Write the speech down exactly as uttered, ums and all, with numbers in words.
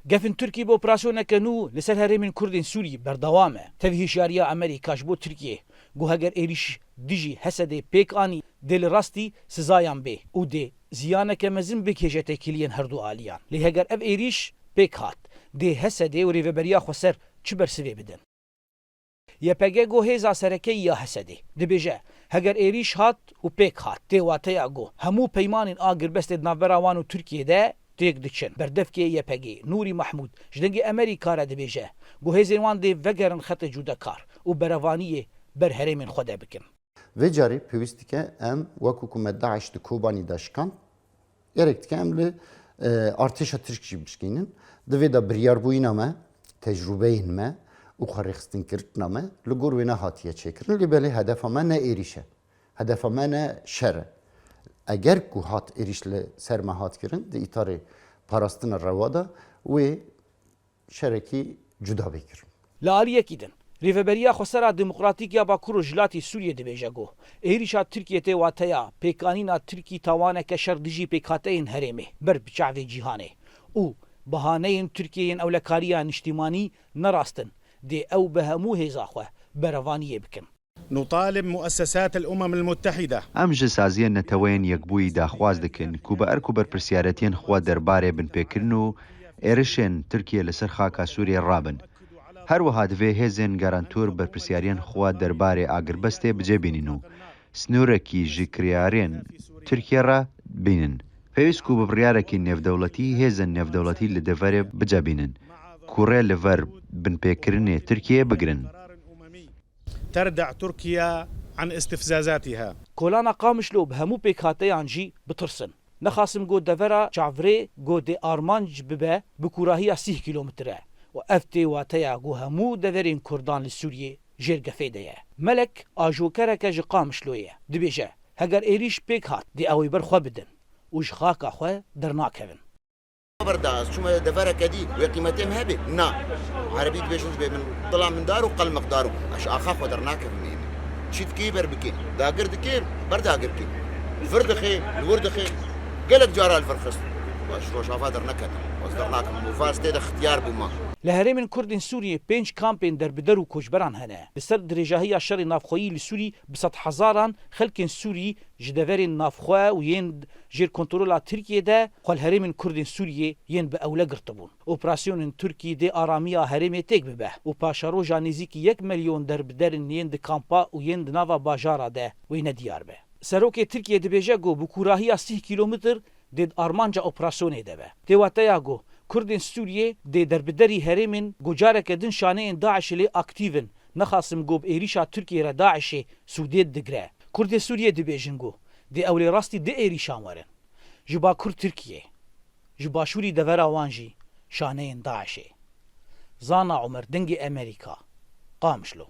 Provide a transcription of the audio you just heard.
Gefên Tirkî bi operasyoneke nû li ser herêmên Kurdên Sûrî berdewam e. Tevî hişyariya Amerîka ji bo Tirkiyê, ku heger êrîş dijî Hesedê pêk anî, dê li rastî sizayan bê û dê ziyaneke mezin bigihêje têkiliyên herdu aliyan. Lê heger ev êrîş pêk hat, dê Hesedê û Rêveberiya Xweser çi bersivê bidin? Y P G ku hêza serekeyî ya Hesedê dibêje, heger êrîş hat û pêk hat, tê wateya ku hemû peymanên agirbestê di navbera wan û Tirkiyê de têk diçin. Berdevkê Y P G Nûrî Mahmûd ji Dengê Amerîka re dibêje ku hêzên wan dê vegerin xetê cûdekar û berevaniyê ber herêmên xwe de bikin. Vê carê pêwîst dike em wekû ku me DAIŞ di Kobanî de şikand, gerek dike em li, e, artêşa Tirk jî bişkînin. Di vê de biryarbûyîna me, tecrûbeyên me û xwerêxistinkirina me li gor wê nehatiye çêkirin. Lê belê hedefa me ne êrîş e. Hedefa me ne şer e. Eger ku hat êrîş li ser me hat kirin, di îtarê parastina rewa de, wê şerekî cuda bê kirin. Li aliyekî din, Rêveberiya Xwesera Demokratîk ya Bakur û Rojhilatê Sûriyê dibêje ku êrîşa Tirkiyê tê wateya pêkanîna Tirkî tawaneke şer dijî pêkhateyên herêmê ber bi çavê cîhanê û bahaneyên Tirkiyê yên ewlekariya niştîmanî ne rast in, dê ew bi hemû hêza xwe berevaniyê bikin. نطالب مؤسسات الأمم المتحدة. Em ji Saziyên Neteweyên Yekbûyî daxwaz dikin ku bi erk û berpirsiyariyetiyên xwe derbarê binpêkirin û êrişên Tirkiyê li ser xaka Sûriyê rabin. Her wiha divê hêzên garantor berpirsiyariyên xwe derbarê agirbestê bicêbînin û sinorekî ji kiryarên Tirkiyê re bînin. Pêwîst ku bi biryarekî nêvdewletî hêzên nêvdewletî li deverê bicebînin ku rê li ver binpêkirinê Tirkiyê bigirin. تردع تركيا عن استفزازاتها. Kolana Qamişlo bi hemû pêkhateyan jî bitirsin. Nexasim got devera çavrê got dê armanc bibe bi kûrahiya sîh kîlometre û ev tê wateya ku hemû deverên Kurdan li Sûriyê jêr gefê de ye. Melek ajokereke ji Qamişloyê ye. Dibêje, heger êrîş pêk hat, dê ew ê ber xwe bidin û ji xaka xwe dernakevin. Berda, ez çûme devereke dî, wê qîmetê min hebe? Na. Erebî dibêjin ji bê min, dila min dar û qelmiq dar û ez ji axa xwe dernakevim ê min. Çî dikê ber bikê, dagir dikê, ber dagir kê. Vir dixê, li wir dixê. Gelek cara li vir xist. Ez ji Rojava derneketim. Ez dernakim. Û va ez tê de xitiyar bûma. Li herêmên Kurdên Sûriyê pênc kampên derbider û koçberan hene. Li ser dirêjahiya şerê navxweyî li Sûrî bi sedhezaran xelkên Sûrî ji deverên navxwe û yên jêr kontrola Tirkiyê de xwe li herêmên Kurdên Sûriyê yên bi ewle girtibûn. Operasyonên Tirkî dê aramiya herêmê têk bibe û paşeroja nêzîkî yek milyon derbiderin yên di kampa û yên di nava bajara de wê nediyar be. Serokê Tirkiyê dibêje ku bi kûrahiya sîh kîlometr dê di armanca operasyonê de be. Tê wateya ku Kurdên Sûriyê dê derbiderî herêmên ku careke din şaneyên DAIŞê lê aktîv in, nexasim ku bi êrîşa Tirkiyê re DAIŞê sûdê digre. Kurdê Sûriyê dibêjin ku dê ew lê rastî di êrîşan werin. Ji Bakur Tirkiyê, ji Başûrî devera wan jî şaneyên DAIŞê. Zana Omer, Dengê Emerîka, Qamişlo.